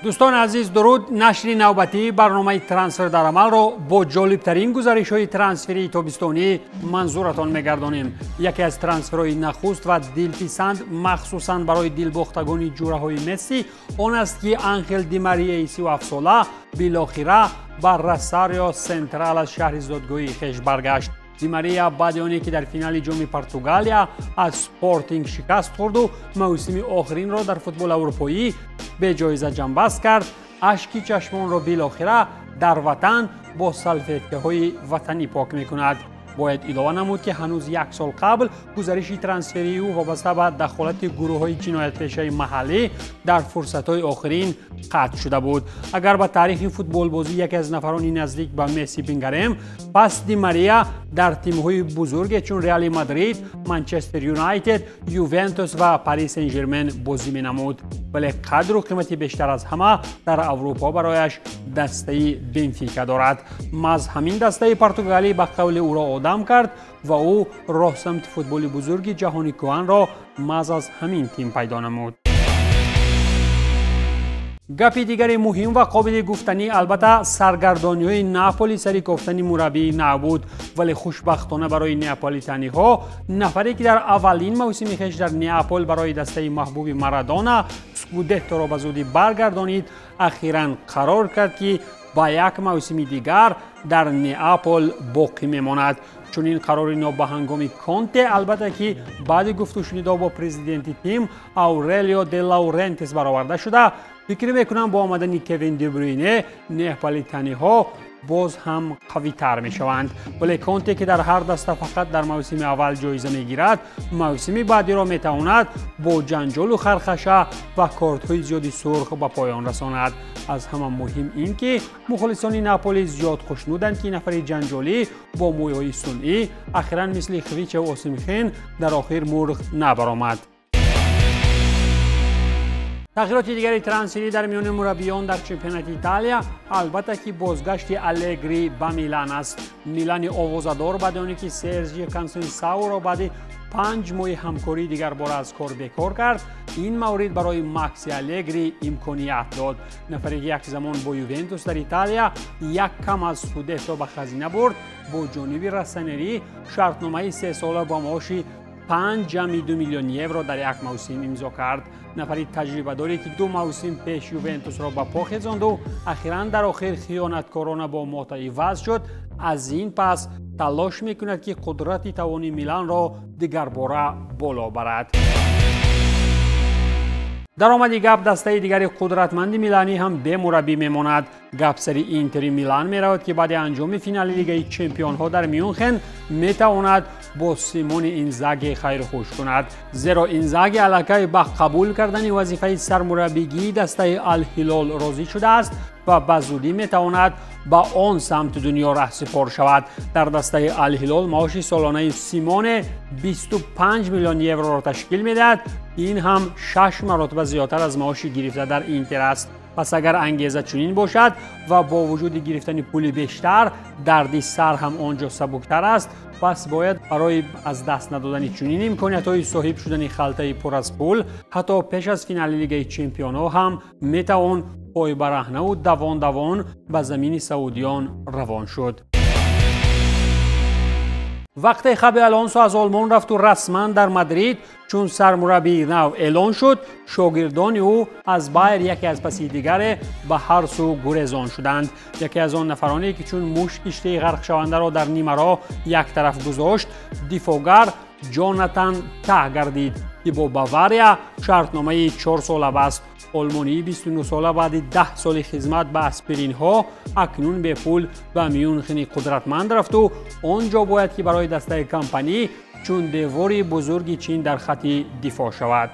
Дӯстони азиз, дуруд. Нашри навбатии барномаи «Трансфер дар амалро» бо ҷолибтарин гузаришҳои трансферии тобистонӣ манзуратон мегардонем. Яке аз трансферҳои нахуст ва дилписанд, махсусан барои дилбохтагони ҷураҳои Месси, он аст, ки Анхел Димарияи 37-сола билохира ба Росарио Сентрал аз шаҳри зодгоҳии хеш баргашт. Димария баъди оне ки дар финали Ҷоми Португалия аз Спортинг шикаст хӯрду мавсими охиринро дар футболи аврупоӣ беҷоиза ҷамъбаст кард, ашки чашмонро билохира дар ватан бо салфеткаҳои ватанӣ пок мекунад. Бояд илова намуд, ки ҳанӯз як сол қабл гузариши трансферии ӯ вобаста ба дахолати гурӯҳҳои ҷиноятпешаи маҳаллӣ дар фурсатҳои охирин қатъ шуда буд. Агар ба таърихи футболбозӣ яке аз нафарони наздик ба Месси бингарем, пас Ди Мария дар тимҳои бузурге чун Реали Мадрид, Манчестер Юнайтед, Ювентус ва Пари Сен Жермен бозӣ менамуд, вале қадру қимати бештар аз ҳама дар Аврупо барояш дастаи Бенфика дорад. Маҳз ҳамин дастаи португалӣ ба қавли ӯро одам кард ва ӯ роҳсамти футболи бузурги ҷаҳони кӯҳанро маҳз аз ҳамин тим пайдо намуд. Гапи дигари муҳим ва қобили гуфтанӣ, албатта, саргардониҳои Наполи сари кофтани мураббии нав буд. Вале хушбахтона барои неаполитаниҳо, нафаре ки дар аввалин мавсими хеш дар Неапол барои дастаи маҳбуби Марадона скудетторо ба зудӣ баргардонид, ахиран қарор кард, ки ба як мавсими дигар дар Неапол боқӣ мемонад. Чунин қарори нобаҳангоми Конте, албатта, ки баъди гуфтушунидо бо президенти тим Аурелио де Лаурентис бароварда шуда, фикр мекунам, бо омадани Кевин Дебрюйне неаполитаниҳо боз ҳам қавитар мешаванд. Вале Конте, ки дар ҳар даста фақат дар мавсими аввал ҷоиза мегирад, мавсими баъдиро метавонад бо ҷанҷолу хархаша ва кортҳои зиёди сурх ба поён расонад. Аз ҳама муҳим ин ки мухлисони Наполи зиёд хушнуданд, ки нафари ҷанҷолӣ бо мӯйҳои сунъӣ ахиран мисли Хвича Осимхен дар охир мурғ набаромад. Тағйироти дигари трансферӣ дар миёни мураббиён дар чемпионати Италия, албатта, ки бозгашти Алегри ба Милан аст. Милани овозадор баъди оне ки Сержио Консенсауро баъди 5 моҳи ҳамкорӣ дигарбора аз кор бекор кард, ин маврид барои Макси Алегри имконият дод. Нафаре ки як замон бо Ювентус дар Италия як кам аз скудетто ба хазина бурд, бо ҷониби россонерӣ шартномаи сесола бо маоши 5,2 миллион евро дар як мавсим имзо кард. Нафари таҷрибадоре, ки ду мавсим пеш Ювентусро ба по хезонду ахиран дар охир хиёнаткорона бо Мота иваз шуд, аз ин пас талош мекунад, ки қудрати тавони Миланро дигарбора боло барад. Даромади гап, дастаи дигари қудратманди миланӣ ҳам бемураббӣ мемонад. Гап сари Интери Милан меравад, ки баъди анҷоми финали Лигаи чемпионҳо дар Мюнхен метавонад бо Симони Инзаги хайрхуш кунад, зеро Инзаги аллакай ба қабул кардани вазифаи сармураббигии дастаи Алҳилол розӣ шудааст ва ба зудӣ метавонад ба он самти дунё раҳсипор шавад. Дар дастаи Алҳилол маоши солонаи Симоне 25 миллион евроро ташкил медиҳад. Ин ҳам шаш маротиба зиёдтар аз маоши гирифта дар Интер аст. Пас агар ангеза чунин бошад ва бо вуҷуди гирифтани пули бештар дарди сар ҳам он ҷо сабуктар аст, пас бояд барои аз даст надодани чунин имкониятҳои соҳиб шудани халтаи пур аз пул ҳатто пеш аз финали Лигаи чемпионҳо ҳам метавон пойбараҳнаву давон давон ба замини саудиён равон шуд. Вақте Хаби Алонсо аз Олмон рафту расман дар Мадрид чун сармураббии нав эълон шуд, шогирдони ӯ аз Байер яке аз паси дигаре ба ҳар сӯ гурезон шуданд. Яке аз он нафароне, ки чун мушт киштии ғарқшавандаро дар нимароҳ як тараф гузошт, дифогар Ҷонатан Таҳ гардид, ки бо Бавария шартномаи 4сола баст. Олмонии 29сола баъди 10 соли хизмат ба аспиринҳо акнун бепул ба Мюнхени қудратманд рафту он ҷо бояд ки барои дастаи Компанӣ чун девори бузурги Чин дар хати дифоъ шавад.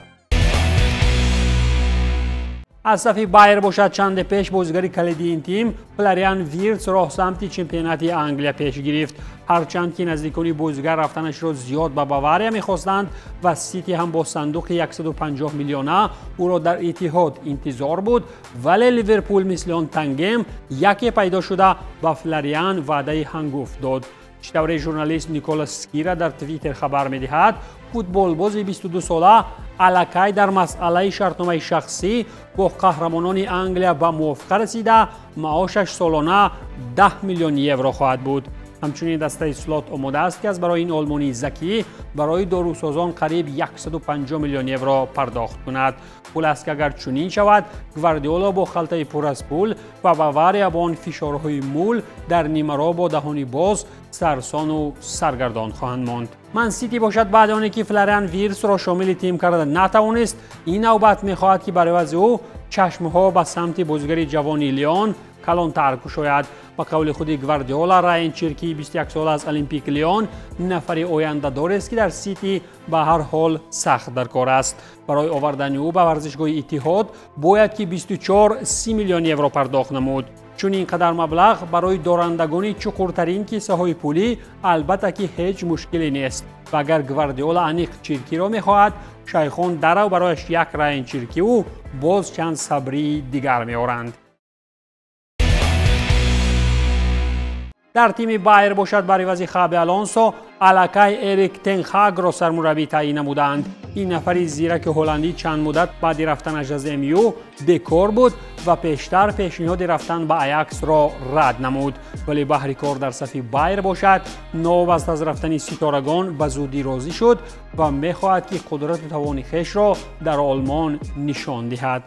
Аз сафи Байер бошад, чанде пеш бозигари калидии ин тим Флориан Вирц роҳ самти чемпионати Англия пеш гирифт. Ҳарчанд ки наздикони бозигар рафтанашро зиёд ба Бавария мехостанд ва Сити ҳам бо сандуқи 150 миллиона ӯро дар Итиҳод интизор буд, вале Ливерпул мисли он тангем яке пайдо шуда ба Флориан ваъдаи ҳангуфт дод. Чӣ тавре журналист Николас Скира дар Твиттер хабар медиҳад, футболбози 22сола аллакай дар масъалаи шартномаи шахсӣ бо қаҳрамонони Англия ба мувофиқа расида, маошаш солона 10 миллион евро хоҳад буд. Ҳамчунин дастаи Слот омода аст, ки аз барои ин олмонии закӣ барои дорусозон қариб 150 миллион евро пардохт кунад. Пул аст, ки агар чунин шавад, Гвардиола бо халтаи пур аз пул ва Бавария бо он фишорҳои мул дар нимаро бо даҳони боз сарсону саргардон хоҳанд монд. Ман Сити бошад, баъди оне ки Флориан Вирсро шомили тим карда натавонист, ин навбат мехоҳад, ки бар ивази ӯ чашмҳо ба самти бозигари ҷавони Леон калонтар кушояд. Ба қавли худи Гвардиола, Райан Черки 21сола аз Олимпик Леон нафари ояндадорест, ки дар Сити ба ҳар ҳол сахт дар кор аст. Барои овардани ӯ ба варзишгоҳи Иттиҳод бояд ки 24-30 миллион евро пардохт намуд. Чун ин қадар маблағ барои дорандагони чуқуртарин киссаҳои пулӣ албатта ки ҳеҷ мушкиле нест. Ва агар Гвардиола аниқ Чиркиро мехоҳад, шайхон дарав барояш як Райан Чиркиу боз чанд сабрии дигар меоранд. Дар тими Байер бошад, бар ивази Хаби Алонсо аллакай Эрик Тенхагро сармураббӣ таъйин намуданд. Ин нафари зираки ҳолландӣ чанд муддат баъди рафтанаш аз МЮ бекор буд ва пештар пешниҳоди рафтан ба Аяксро рад намуд. Вале баҳри кор дар сафи Байер бошад, новобаста аз рафтани ситорагон ба зудӣ розӣ шуд ва мехоҳад, ки қудрату тавони хешро дар Олмон нишон диҳад.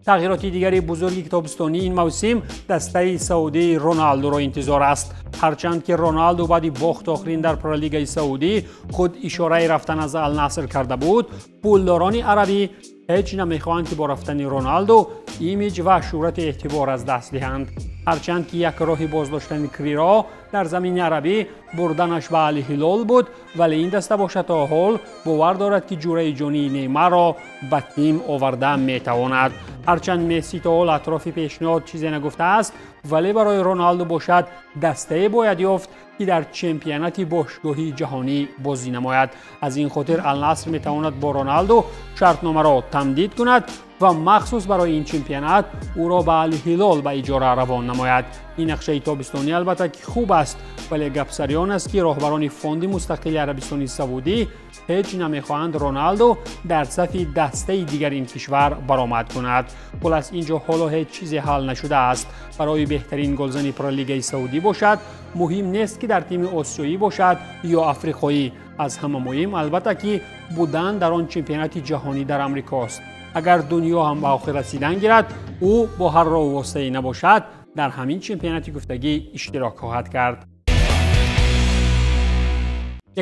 Тағйироти дигари бузурги китобистонии ин мавсим дастаи саудии Роналдуро интизор аст. Ҳарчанд ки Роналду баъди бохт охирин дар Пролигаи Саудӣ худ ишораи рафтан аз Алнаср карда буд, пулдорони арабӣ ҳеҷ намехоҳанд, ки бо рафтани Роналду имиҷ ва шӯҳрати эътибор аз даст диҳанд. Ҳарчанд ки як роҳи боздоштани Криро дар замини арабӣ бурданаш ба Алҳилол буд, вале ин даста бошад то ҳол бовар дорад, ки ҷураи ҷонии Неймарро ба тим оварда метавонад. Ҳарчанд Месси то ҳол атрофи пешниҳод чизе нагуфтааст, вале барои Роналду бошад дастае бояд ёфт, ки дар чемпионати бошгоҳии ҷаҳонӣ бозӣ намояд. Аз ин хотир Алнаср метавонад бо Роналду шартномаро тамдид кунад ва махсус барои ин чемпионат ӯро ба Алҳилол ба иҷора равон намояд. Ин нақшаи тобистонӣ албатта ки хуб аст, вале гапсари он аст, ки роҳбарони фонди мустақили Арабистони Саудӣ ҳеҷ намехоҳанд Роналду дар сафи дастаи дигари ин кишвар баромад кунад. Хулас, ин ҷо ҳоло ҳеҷ чизе ҳал нашудааст. Барои беҳтарин голзани Пролигаи Саудӣ бошад, муҳим нест, ки дар тими осиёӣ бошад ё африқоӣ. Аз ҳама муҳим албатта ки будан дар он чемпионати ҷаҳонӣ дар Амрикост. Агар дунё ҳам ба охир расидан гирад, ӯ бо ҳар роҳу воситае набошад дар ҳамин чемпионати гуфтагӣ иштирок хоҳад кард.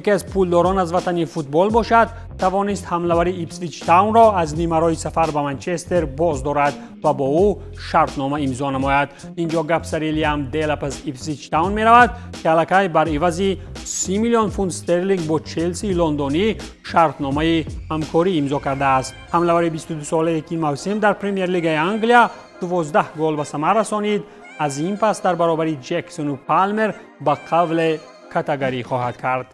Яке аз пулдорон аз ватани футбол бошад, тавонист ҳамлавари Ипсвич Таунро аз нимарои сафар ба Манчестер боз дорад ва бо ӯ шартнома имзо намояд. Инҷо гап сари Лиам Делап аз Ипсвич Таун меравад, ки аллакай бар ивази 30 миллион фунт стерлинг бо Челсии лондонӣ шартномаи ҳамкорӣ имзо кардааст. Ҳамлавари 22солае, ки ин мавсим дар Премер-лигаи Англия 12 гол ба самар расонид, аз ин пас дар баробари Ҷексону Палмер ба қавле катагарӣ хоҳад кард.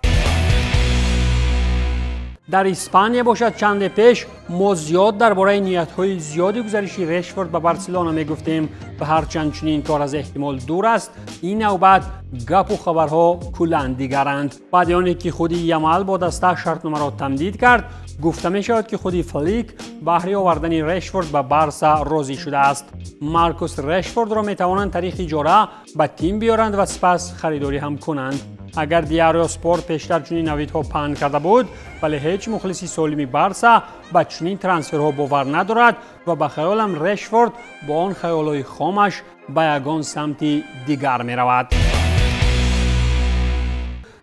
Дар Испания бошад, чанде пеш мо зиёд дар бораи ниятҳои зиёди гузариши Решфорд ба Барселона мегуфтем ва ҳарчанд чунин кор аз эҳтимол дур аст, ин навбат гапу хабарҳо куллан дигаранд. Баъди оне ки худи Ямал бо даста шартномаро тамдид кард, гуфта мешавад, ки худи Флик баҳри овардани Решфорд ба Барса розӣ шудааст. Маркус Решфордро метавонанд тариқи иҷора ба тим биёранд ва сипас харидорӣ ҳам кунанд. Агар Диарио Спорт пештар чунин навидҳо паҳн карда буд, вале ҳеҷ мухлиси солими Барса ба чунин трансферҳо бовар надорад ва ба хаёлам Решфорд бо он хаёлҳои хомаш ба ягон самти дигар меравад.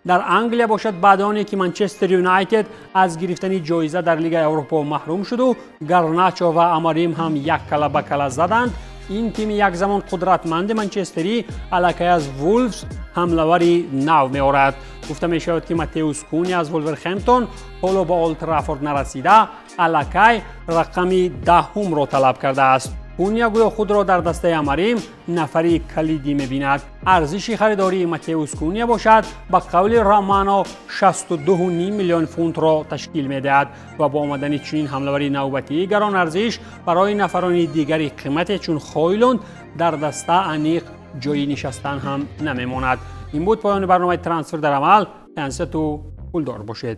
Дар Англия бошад, баъди оне ки Манчестер Юнайтед аз гирифтани ҷоиза дар Лигаи Аврупо маҳрум шуду Гарначо ва Амарим ҳам як кала ба кала заданд, ин тими якзамон қудратманди манчестерӣ аллакай аз Вулфс ҳамлавари нав меорад. Гуфта мешавад, ки Матеус Куни аз Вулверхемптон ҳоло ба Олд Траффорд нарасида, аллакай рақами даҳумро талаб кардааст. Куния гӯё худро дар дастаи Амарим нафари калидӣ мебинад. Арзиши харидории Матеус Куния бошад, ба қавли Романо, 62,5 миллион фунтро ташкил медиҳад ва бо омадани чунин ҳамлавари навбатии гаронарзиш барои нафарони дигари қимате чун Хойлунд дар даста аниқ ҷои нишастан ҳам намемонад. Ин буд поёни барномаи «Трансфер дар амал». Тансиҳату пулдор бошед.